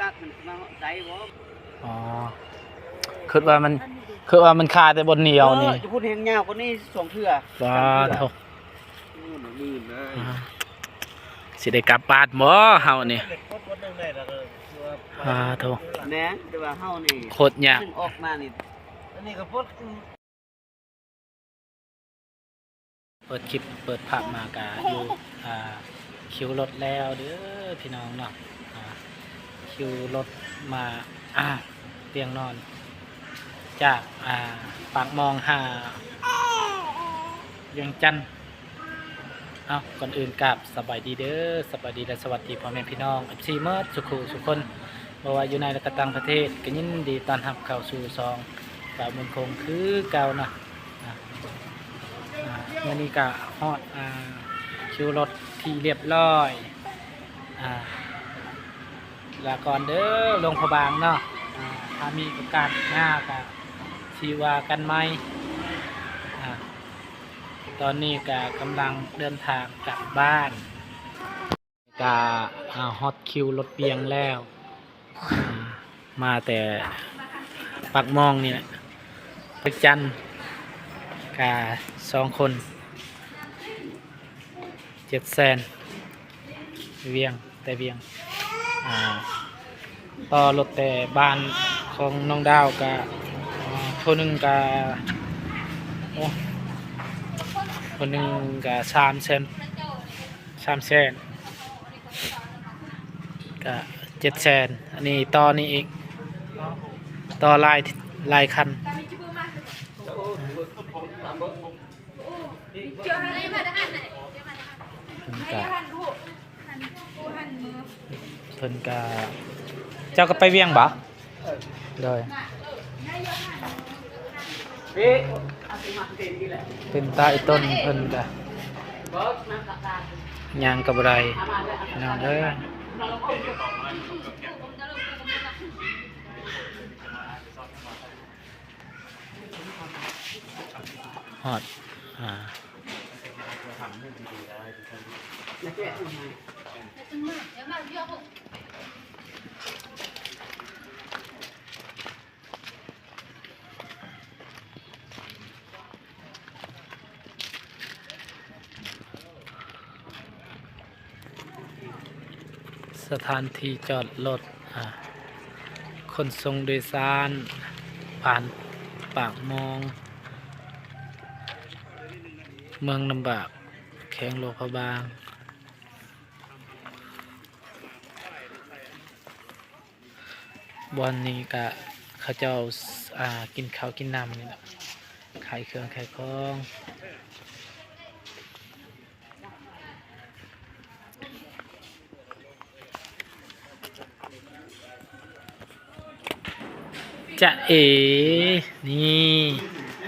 ຕັກມັນມາໃສ່ບໍ່? ອໍ ຄິດວ່າມັນ ຄິດວ່າມັນຄາແຕ່ບ່ອນດຽວນີ້. ເອີ ຢູ່ພຸ້ນແຮງຍາວກວ່ານີ້ສອງເທື່ອ. ວ້າໂທ້ ອ່າ ຊິໄດ້ກັບບ້ານບໍ່ເຮົານີ້? ອ່າໂທ້ ແມ່ນ ແຕ່ວ່າເຮົານີ້ໂຄດຍາກ ອອກມານີ້ ອັນນີ້ກໍໂພດ ເປີດຄລິບເປີດພາບມາກະຢູ່ ອ່າ ຄິວລົດແລ້ວເດີພີ່ນ້ອງເນາະ ອ່າ ຄິວລົດມາ ອ່າ ຕຽງນອນ ຈາກ ອ່າ ປາກໝ່ອງຫາວຽງຈັນ. ເອົາ ກ່ອນອື່ນກາບສະບາຍດີເດີ ສະບາຍດີ ແລະ ສະຫວັດດີພໍ່ແມ່ພີ່ນ້ອງ ເອັຟຊີ ໝົດສູ່ຄູ່ສູ່ຄົນ ບໍ່ວ່າຢູ່ໃນ ແລະ ກະຕ່າງປະເທດ ກໍຍິນດີຕ້ອນຮັບເຂົ້າສູ່ຊ່ອງບ່າວບຸນຄົງຄືເກົ່າເນາະ. ອ່າ ອ່າ ມື້ນີ້ກະຮອດ ອ່າ ຄິວລົດທີ່ລຽບຮ້ອຍ ອ່າ ລາກ່ອນເດີ ຫຼວງພະບາງເນາະ. ອ່າ ຖ້າມີໂອກາດໜ້າກະຊິວ່າກັນໃໝ່. ອ່າ ຕອນນີ້ກະກຳລັງເດີນທາງກັບບ້ານ ກະ ອ່າ ຮອດຄິວລົດວຽງແລ້ວ ອ່າ ມາແຕ່ປາກໝ່ອງນີ້ແຫຼະ ປາກຈັນ ກະສອງຄົນ ເຈັດແສນ ວຽງ ແຕ່ວຽງ ອ່າ ຕໍ່ລົດແຕ່ບ້ານຂອງນ້ອງດາວກະ ອ່າ ຜູ້ໜຶ່ງກະ ໂອ້ ຜູ້ໜຶ່ງກະສາມແສນ ສາມແສນ ກະເຈັດແສນ ອັນນີ້ຕໍ່ນີ້ອີກ ຕໍ່ຫຼາຍ ຫຼາຍຄັນ. ເພິ່ນກະ ເພິ່ນກະ ເຈົ້າກໍໄປວຽງບໍ? ໂດຍ ເປັນຕາອີຕົນເພິ່ນກະຍ່າງກໍບໍ່ໄດ້ ພີ່ນ້ອງເອີຍ. ຮອດ ອ່າ ສະຖານທີ່ຈອດລົດ ອ່າ ຂົນສົ່ງໂດຍສານບ້ານປາກມອງ ເມືອງນ້ຳບາກ ແຂວງຫຼວງພະບາງ. ບ່ອນນີ້ກະເຂົາເຈົ້າ ອ່າ ກິນເຂົ້າກິນນ້ຳນີ້ແຫຼະ ຂາຍເຄື່ອງຂາຍຂອງ. ຈະເອ ນີ້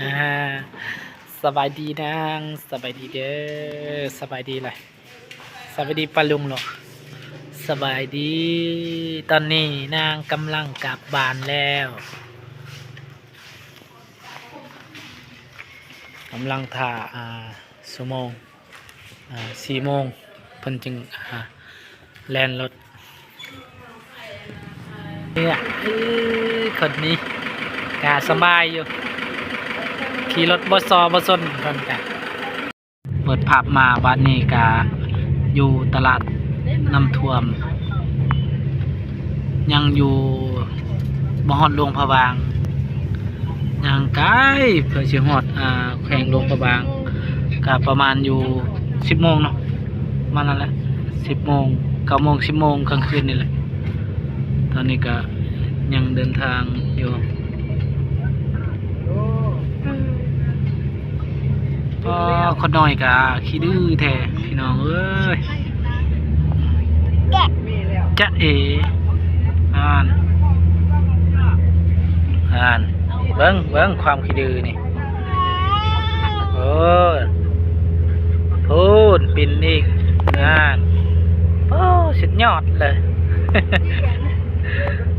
ອ່າ ສະບາຍດີນາງ ສະບາຍດີເດີ ສະບາຍດີລະ ສະບາຍດີປ້າລຸງເນາະ ສະບາຍດີ. ຕອນນີ້ນາງກຳລັງກັບບ້ານແລ້ວ ກຳລັງຖ້າ ອ່າ ຊົ່ວໂມງ ອ່າ ສີ່ໂມງເພິ່ນຈຶ່ງ ອ່າ ແລ່ນລົດ. ເອີ ຄົນນີ້ກະສະບາຍຢູ່ ຂີ່ລົດບໍ່ສໍ່ບໍ່ຊົນເພິ່ນກະ. ເປີດພາບມາບາດນີ້ກະຢູ່ຕະຫຼາດນ້ຳຖ້ວມ ຍັງຢູ່ ບໍ່ຮອດຫຼວງພະບາງ ຍ່າງໄກເພື່ອຊິຮອດ ອ່າ ແຂວງຫຼວງພະບາງ ກະປະມານຢູ່ສິບໂມງເນາະ ປະມານນັ້ນແຫຼະ ສິບໂມງ ເກົ້າໂມງ ສິບໂມງກາງຄືນນີ້ແຫຼະ. ຕອນນີ້ກະຍັງເດີນທາງຢູ່. ອໍ ຄົນນ້ອຍກະຂີ້ດື້ແທ້ພີ່ນ້ອງເອີຍ. ຈະເອ ອ່ານ ອ່ານ ເບິ່ງ ເບິ່ງຄວາມຂີ້ດື້ນີ້. ໂອ້ ພຸ້ນ ປິ່ນອີກ ນັ້ນ ໂອ້ ສຸດຍອດເລີຍ.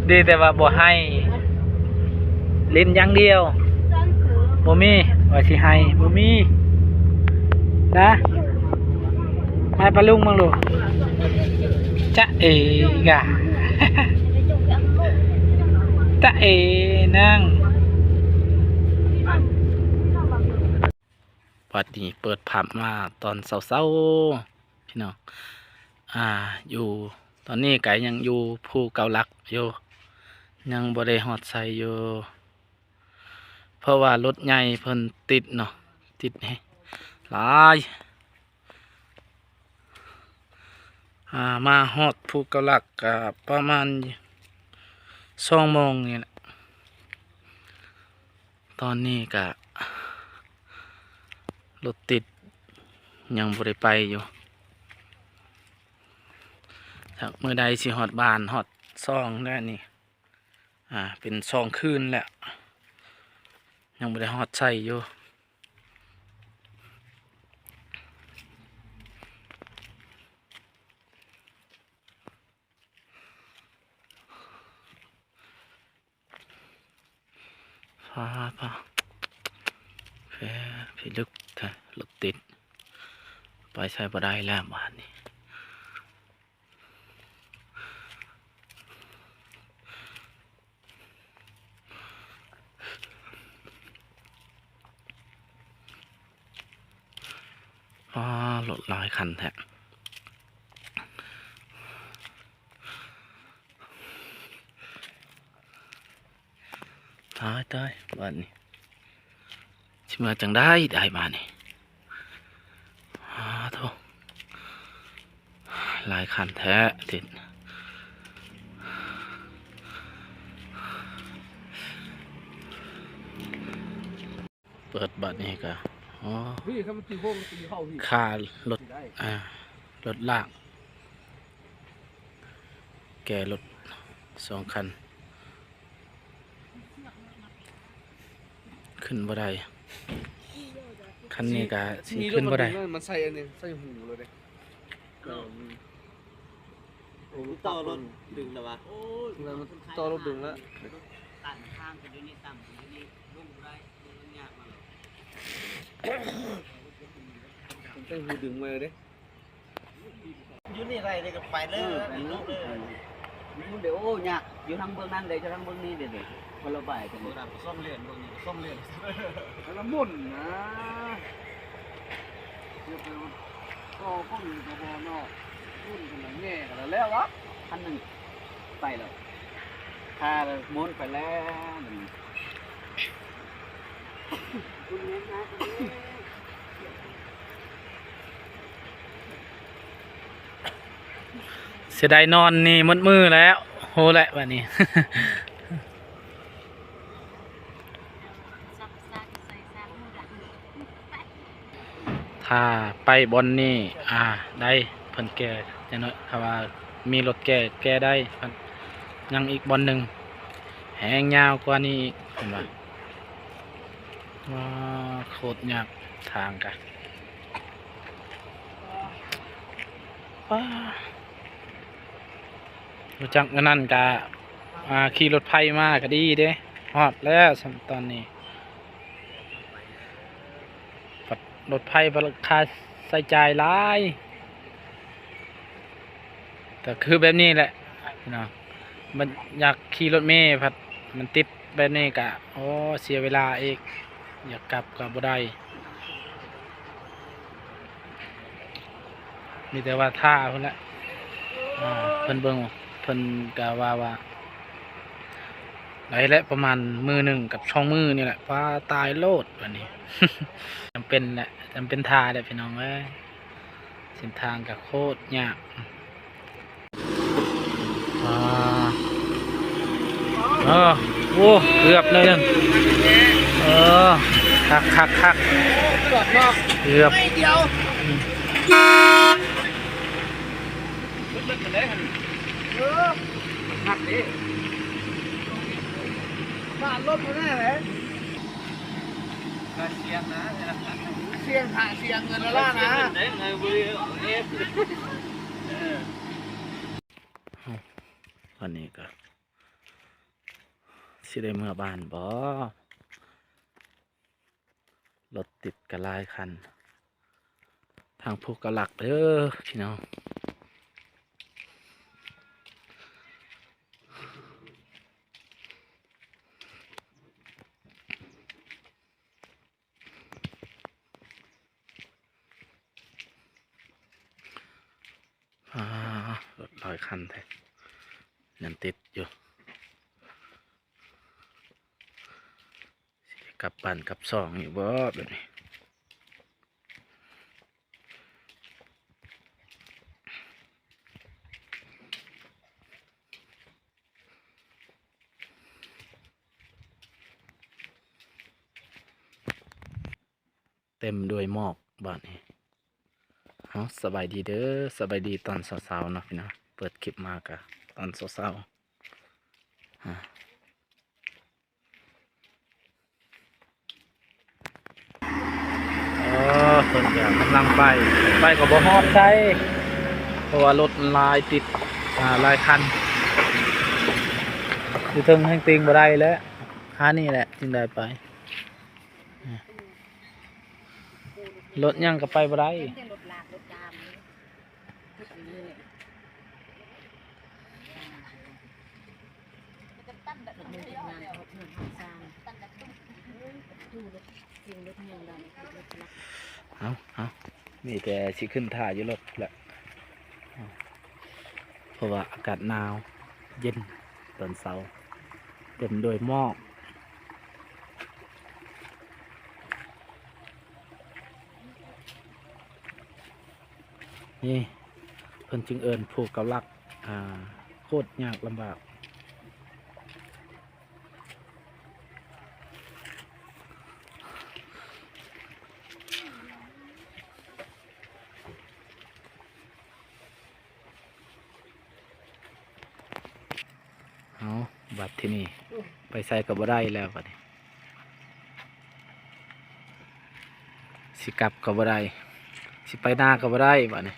ດີແຕ່ວ່າບໍ່ໃຫ້ ຫຼິ້ນຢ່າງດຽວ ບໍ່ມີ ວ່າຊິໃຫ້ ບໍ່ມີນະ. ມາປະລຸງເບິ່ງດູ ຈ ຈະເອກະ ຈະເອນາງ. ບັດນີ້ເປີດພາບມາຕອນເຊົ້າໆ ພີ່ນ້ອງ ອ່າ ຢູ່ ຕອນນີ້ກະຍັງຢູ່ພູເກົ້າຫຼັກຢູ່ ຍັງບໍ່ໄດ້ຮອດໄຊຢູ່ ເພາະວ່າລົດໃຫຍ່ເພິ່ນຕິດເນາະ ຕິດແຮງຫຼາຍ. ອ່າ ມາຮອດພູເກົ້າຫຼັກກະປະມານສອງໂມງນີ້ແຫຼະ. ຕອນນີ້ກະລົດຕິດ ຍັງບໍ່ໄດ້ໄປຢູ່. ຖ້າມື້ໃດຊິຮອດບ້ານຮອດຊ່ອງແລ້ວນີ້ ອ່າ ເປັນສອງຄືນແລ້ວ ຍັງບໍ່ໄດ້ຮອດໄຊຢູ່. ຟ້າ ຟ້າ ແພ ພິລຶກແທ້ ລົດຕິດ ໄປໃສບໍ່ໄດ້ແລ້ວບາດນີ້. ອ້າ ລົດຫຼາຍຄັນແທ້ ຕາຍ ຕາຍ ບາດນີ້ ຊິເມືອຈັ່ງໃດໄດ້ບາດນີ້. ອ້າໂທ້ ຫຼາຍຄັນແທ້ຕິດ ເປີດບາດນີ້ກະ ອໍ ນີ້ ຄັນມັນຕີໂຄ້ງຕີເຂົ້າພີ້ ຄ່າລົດ ຊິໄດ້ ອ່າ ລົດລາກ ແກ່ລົດສອງຄັນ ຂຶ້ນບໍ່ໄດ້ ຄັນນີ້ກະຊິຂຶ້ນບໍ່ໄດ້. ມັນໃສ່ອັນນີ້ ໃສ່ຫູເລີຍເດ້ ເອີ ຕໍ່ລົດດຶງແລ້ວວະ ໂອ້ຍ ມັນຕໍ່ລົດດຶງແລ້ວ ຕັນທາງກັນຢູ່ນີ້ ຕ່ຳຢູ່ນີ້ ລົງບໍ່ໄດ້ ລົງຍາກມາແລ້ວ ໃສ່ຫູດຶງໄວ້ເດ້. ຢູ່ນີ້ໄດ້ເດ້ກໍໄປເລີຍ ເອີ ໄປເລີຍ ໄປເລີຍ ມັນເດ້ ໂອ້ ຍາກ ຢູ່ທາງເບື້ອງນັ້ນເດ້ ຢູ່ທາງເບື້ອງນີ້ເດ້ ເດ້ ຄົນລະບ່າຍກັນ ເບິ່ງນັ້ນກໍສອງເລນ ເບິ່ງນີ້ກໍສອງເລນ ແຕ່ລະໝຸ່ນນະ ເຮັດໃຫ້ມັນ ກໍຄົນກໍບໍ່ເນາະ ໝຸ່ນກັນແຍ່ກັນແລ້ວວະ ຄັນໜຶ່ງໄປແລ້ວ ຄາແລ້ວໝຸ່ນໄປແລ້ວ ເສຍດາຍນອນນີ້ໝົດມື້ແລ້ວ ໂຫແຫຼະບາດນີ້ ຖ້າໄປບ່ອນນີ້ ອ່າ ໄດ້ ເພິ່ນແກ່ຈັກໜ້ອຍ ຖ້າວ່າມີລົດແກ່ ແກ່ໄດ້ ຍັງອີກບ່ອນໜຶ່ງ ແຮງຍາວກວ່ານີ້ອີກ ເພິ່ນວ່າ. ວ້າ ໂຄດຍາກທາງກະ ວ້າ ຮູ້ຈັກອັນນັ້ນກະ ອ່າ ຂີ່ລົດໄຟມາກະດີເດ້ ຮອດແລ້ວຊ່ຳຕອນນີ້ ລົດໄຟພັດຄ່າໃຊ້ຈ່າຍຫຼາຍ ກະຄືແບບນີ້ແຫຼະພີ່ນ້ອງ ມັນຢາກຂີ່ລົດເມພັດມັນຕິດແບບນີ້ກະ ໂອ້ ເສຍເວລາອີກ ຢາກກັບກະບໍ່ໄດ້ ມີແຕ່ວ່າຖ້າພຸ້ນແຫຼະ ອ່າ ເພິ່ນເບິ່ງ ເພິ່ນກະວ່າ ວ່າ ໄດ້ແຫຼະ ປະມານມື້ໜຶ່ງກັບສອງມື້ນີ້ແຫຼະ ປ້າ ຕາຍໂລດບາດນີ້ ຈຳເປັນແຫຼະ ຈຳເປັນຖ້າແຫຼະພີ່ນ້ອງເອີຍ ເສັ້ນທາງກະໂຄດຍາກ ອ່າ ເອີ ໂອ້ ເກືອບໜ້ອຍໜຶ່ງ ເອີ ຄັກໆໆ ເກືອບເນາະ ເກືອບ ອືມ ເອີ ມັນໜັກເດ້ ບາດລົດມັນແນ່ແຫຼະ ກະສ່ຽງນະ ສ່ຽງຫາ ສ່ຽງເງິນລະລະນະ ເອີ ອັນນີ້ກະຊິໄດ້ເມືອບ້ານບໍ່? ລົດຕິດກະຫຼາຍຄັນ ທາງພູກະຫຼັກເດີພີ່ນ້ອງ ອ່າ ລົດຫຼາຍຄັນແທ້ ຍັງຕິດຢູ່ ຊິໄດ້ກັບບ້ານກັບຊ່ອງຢູ່ບໍ່ແບບນີ້? ເຕັມດ້ວຍໝອກບາດນີ້. ເອົາ ສະບາຍດີເດີ ສະບາຍດີຕອນເຊົ້າໆເນາະພີ່ນ້ອງ. ເປີດຄລິບມາກະຕອນເຊົ້າໆ ອາ ເອີ ເພິ່ນກະກຳລັງໄປ ໄປກໍບໍ່ຮອດໃສ ເພາະວ່າລົດຫຼາຍ ຕິດ ອ່າ ຫຼາຍຄັນ ຢູ່ເທິງແຮ່ງຕີງບໍ່ໄດ້ແຫຼະ ຫານີ້ແຫຼະຈຶ່ງໄດ້ໄປ ລົດຫຍັງກໍໄປບໍ່ໄດ້. ເອົາ ເອົາ ມີແຕ່ຊິຂຶ້ນຖ້າຢູ່ລົດແຫຼະ ເພາະວ່າອາກາດໜາວເຢັນຕອນເຊົ້າ ເຕັມດ້ວຍໝອກ. ນີ້ເພິ່ນຈຶ່ງເອີ້ນພູເກົາຫຼັກ ອ່າ ໂຄດຍາກລຳບາກ. ເອົາ ບັດທີນີ້ໄປໃສກໍບໍ່ໄດ້ແລ້ວ ບັດນີ້ ຊິກັບກໍບໍ່ໄດ້ ຊິໄປນາກໍບໍ່ໄດ້ ບັດນີ້.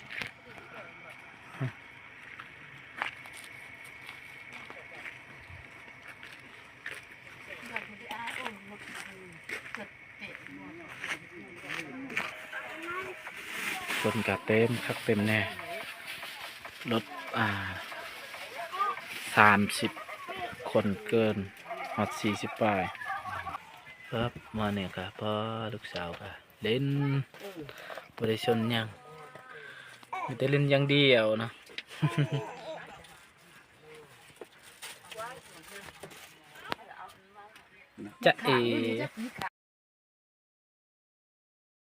ຄົນກະເຕັມຄັກເຕັມແນ່ ລົດ ອ່າ ສາມສິບຄົນເກີນ ຮອດສີ່ສິບປາຍ. ເອີບ ມານີ້ກະພໍ່ລູກສາວກະຫຼິ້ນ ບໍ່ໄດ້ສົນຫຍັງ ມີແຕ່ຫຼິ້ນຢ່າງດຽວນະ. ຈະເອ